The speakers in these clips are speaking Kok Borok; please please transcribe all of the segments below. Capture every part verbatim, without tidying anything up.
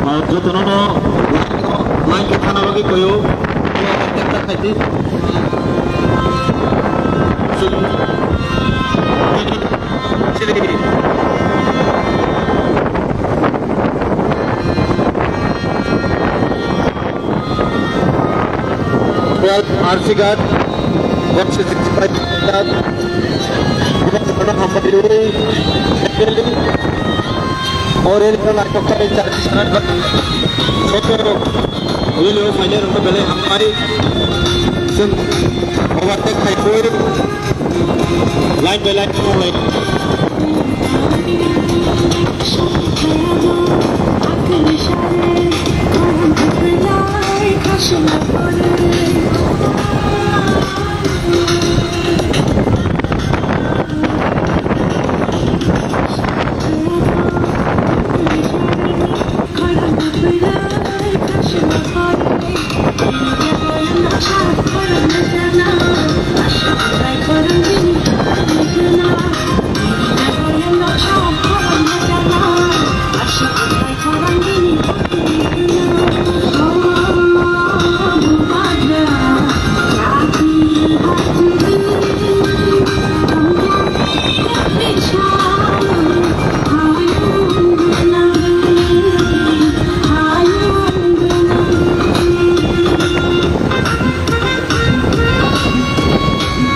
Ah, jotono no line o thana bagwi koyo. Twelve R C Ghat, one sixty-five Ghat, Hambai Rui, Delhi, Oriental Life of Christ Church, Soto, Wilio, Final, Belai Hambai, Sim, Overtake, Haikui, Line by line, line.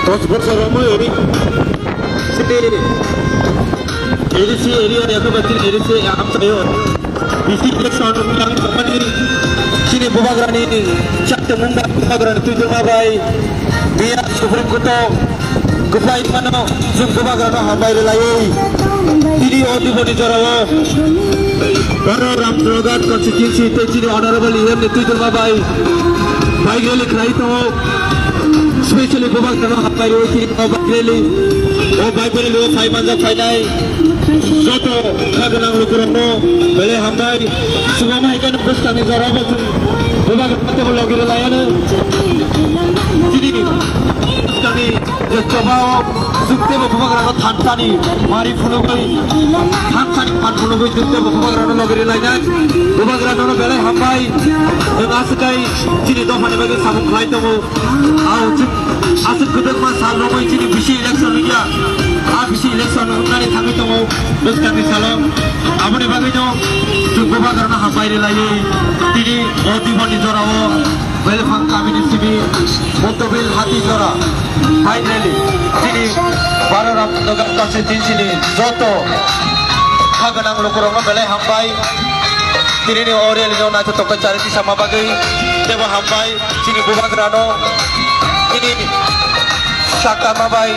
Dos bosor romwi ori sini A D C area ni, eko ba chini A D C amchaio. Bisi election wngkha tongmani chini bubagrani chakte mungba bubagrani tuituma bai biya Supreme Court o kwplai mano, chwng bubagrano hambai rwlaiwi tini o diboni jorao Baro Ramchandra Ghat constituency tei chini honorable E M ni tuituma bai bike rally khlai tongo. Specially bubagrano hambai rwui tini o bike rally, o bike rally o phai manjak phainai joto kha gwnang lukurokno belai hambai. Swbama hai kheno bwskangni jorao bo chwng bubagrano teibo logi rwlaiano. Chini bwskangni je chobao chwng teibo bubagrano thansani mari phunugwi, thansani phan phunugwi chwng teibo bubagrano logi rwlainai. Bubagrano belai hambai. Chwng aswk kai chini dophani bagwi samung khlai tongo. Au chwng aswk kwbangma sal romwi chini bisi election wngya. A bisi election wngnani thangwi tongo bwskangni salo. Aboni bagwino chwng bubagrano hambai rwlaiwi tini o diboni jorao Belphang kamini simi Mondobil Hatijora bike rally chini Baro Ramchandra Ghat constituency ni joto kha gwnang lukurokno belai hambai. Tinini o rally no naithotok khe chari tisama bagwi teibo hambai. Chini bubagrano, chini sakama bai,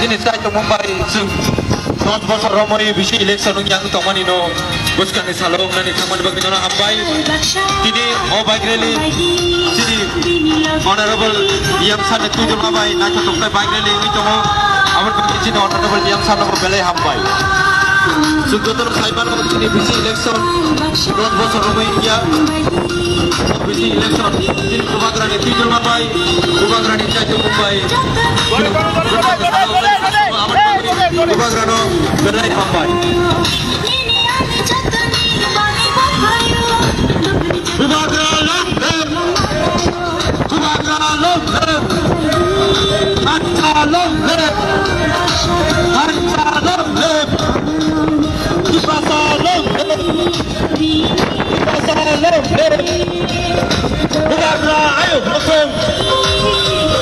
chini chaitomung bai, chwng dos bosor romwi bisi election wngya wng tongmani no bwskangni salo wngnani thangmani bagwi nono hambai. Tini o bike rally chini honorable E M sir ni tuituma bai naithotok khe bike rally wngwi tongo. Aboni bagwi chini honorable E M sir no bo belai hambai. Chwng jotono sai mano chini bisi election dos bosor romwi wngya. Bisi election, chini bubagrani tuituma bai, bubagrani chaitomung bai. Bubagrano belai hambai. Bubagra long live! Bubagra long live! Hansa long live! Hansa long live! Tiprasa long live! Tiprasa long live! Bubagra ayuk lokthung!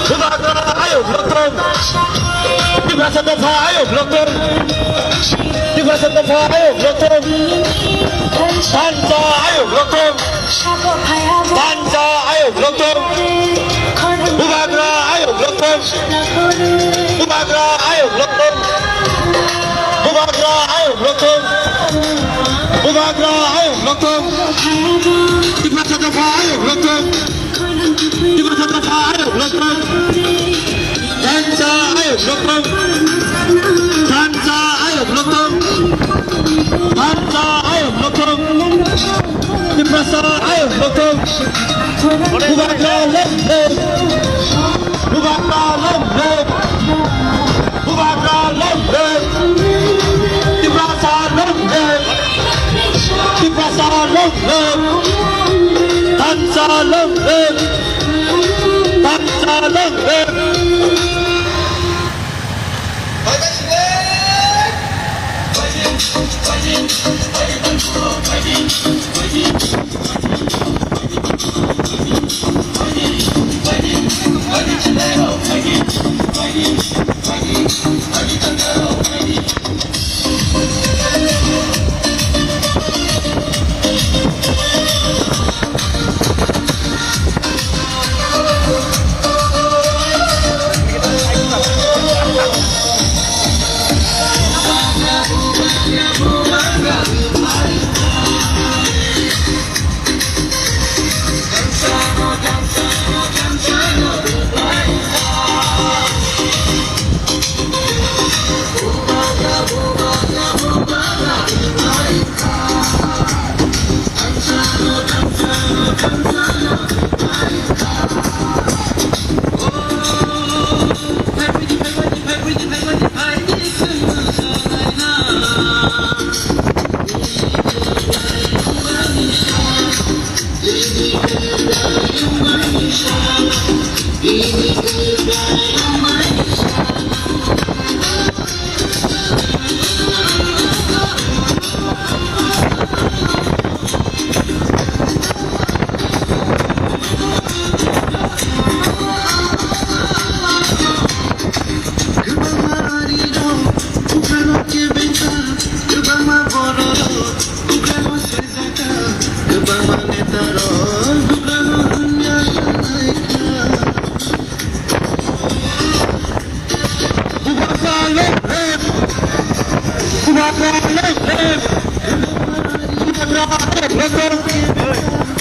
Bubagra ayuk lokthung! Tiprasa dopha ayuk lokthung! Tiprasa dopha ayuk lokthung! Thansa ayuk lokthung! Thansa ayuk lokthung! Bubagra ayuk lokthung! Bubagra ayuk lokthung! Bubagra ayuk lokthung! Bubagra ayuk lokthung! Tiprasa dopha ayuk lokthung! Tiprasa dopha ayuk lokthung! Thansa ayuk lokthung! Thansa ayuk lokthung! Thansa ayuk lokthung! Tiprasa ayuk lokthung! Bubagra long live! Bubagra Thansa Longrem! Thansa Longrem!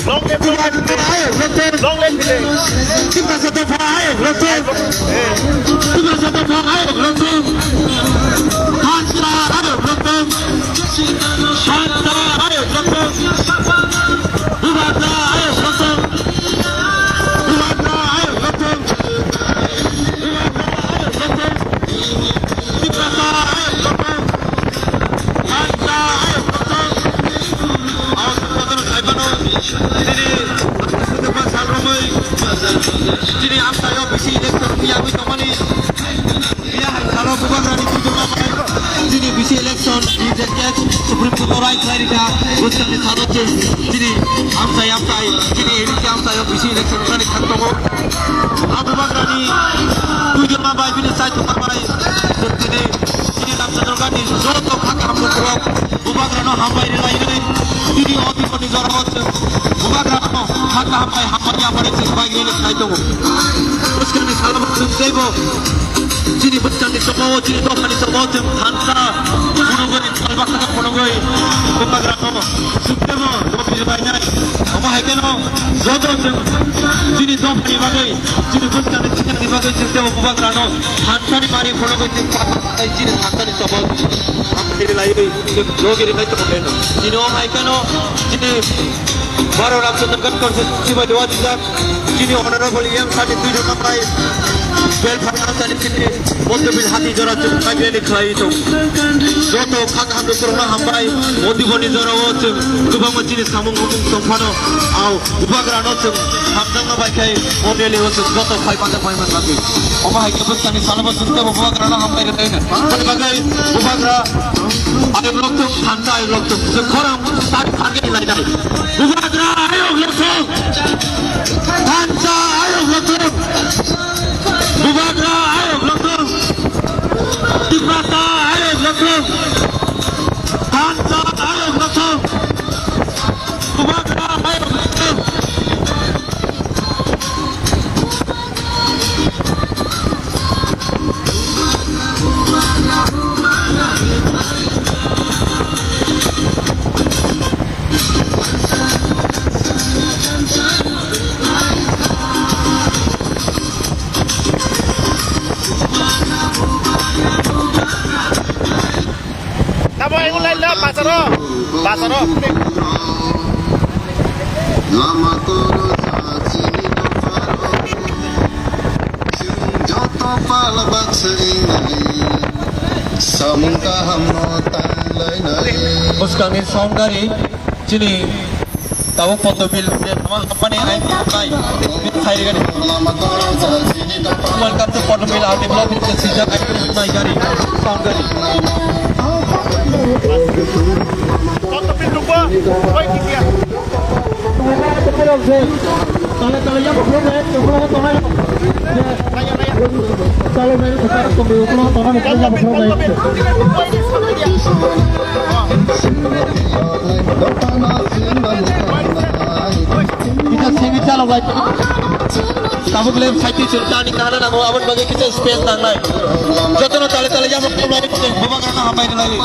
Long live, long live, long live. Tiprasa dopha ayok rwchwng. Tiprasa dopha ayok rwchwng. Thansa ayok rwchwng. Thansa ayok rwchwng. Bubagra ayok rwchwng. Bubagra ayok rwchwng. Bubagra ayok rwchwng. Tiprasa ayok rwchwng. Thansa ayok rwchwng. Ang kotor khaibano chini, chini amchaio bisi election wngwi tongmani. Iya hai salo Bubagrani twijlangma bai chini bisi election, B J K Supreme Court o rai khlai rikha. Bwskangni salo chwng chini amchai amchai, chini A D C amchaio bisi election wngmani thang tongo. A Bubagrani twijlangma bai bini chaithokma bai chwng chini, chini Ramchandra Gandhi joto kha kaham lukurok Bubagrano hambai rwlainai, chini o diponi jorao chwng Bubagrano kha kaham bai hambai yapharwi chwng bai rwlainai khlai tongo. Bwskangni salo chwng teibo chini bwskangni chokao, chini dophani chokao chwng thansa phunugwi, salbaksa phunugwi Bubagrano chwng teibo dophani rwlainai. Omo hai kheno joto chwng chini dophani bagwi, chini bwskangni chini bagwi chwng teibo Bubagrano thansani mari phunugwi chwng chini thansani chokao hambai rwlaiwi. Logi ri naito khaino. Chini o hai kheno chini Baro Ramchandra Ghat constituency bai dua dijak. Chini honorable M Sani twijlangma bai bel pharnang sani chini Moddobil hati jora chwng kaibrani khlai tong. Joto kha kaham rwchwngno hambai. O diboni jorao chwng kwbangma chini samung humung tongphano. Au Bubagrano chwng hamjakma bai khai o rally o chwng joto phai manjak bai man bagwi. Omo hai khe bwskangni salo bo chwng teibo Bubagrano hambai rwlaino. Aboni bagwi Bubagra ayuk lokthung, thansa ayuk lokthung. Chwng khorang tari thansa lainai. Bubagra ayuk lokthung. Thansa ayuk lokthung. Bubagra ayuk lokthung. Tiprasa ayuk lokthung. Thansa ayuk lokthung. Bubagra ayuk lokthung. Tamo ayung lai la pasaro, pasaro. Lama toro sa chini dopharo, chwng joto pal baksa ingnai, samung kaham no tang lainai. Bwskangni sound gari chini Tabuk Podobil je thamang company ai kai sai gari. Welcome to Podobil, ati block ke sijak ai nai gari, sound gari. Podobil dukwa, oi kiya. Tala tala yang belum ya, belum tahu. Tala yang belum tahu, belum tahu. Kita sini calon lagi. Tabuk lem side ni cerita ni kana na mau aman bagi kita space nang nai. Jotono tale tale yang mau kembali kita buka karena apa ini lagi?